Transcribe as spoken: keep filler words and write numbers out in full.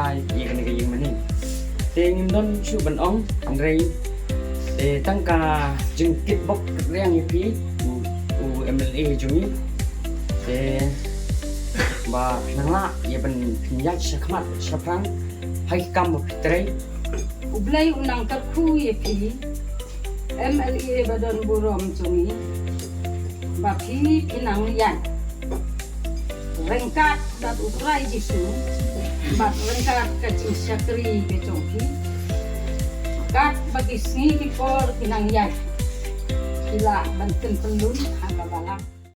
Ai, ïa kane ka ïing mane. Te ngim don shuh ban ong, hynrei te tang ka jingkitbok riang ïa phi u, u M L A jong ngi. Te ba nang lah ïa ban pynïaid shakhmat shaphrang ha ki kam ba phi trei. U Blei u nang kyrkhu ïa phi, M L A ba don burom jong ngi, ba phi phi nang ïaid ryngkat bad u Trai Jisu, bad ryngkat ka jingshakri ka jong phi. Katba ki sngi ki por ki nang ïaid, phi lah ban pynpynlun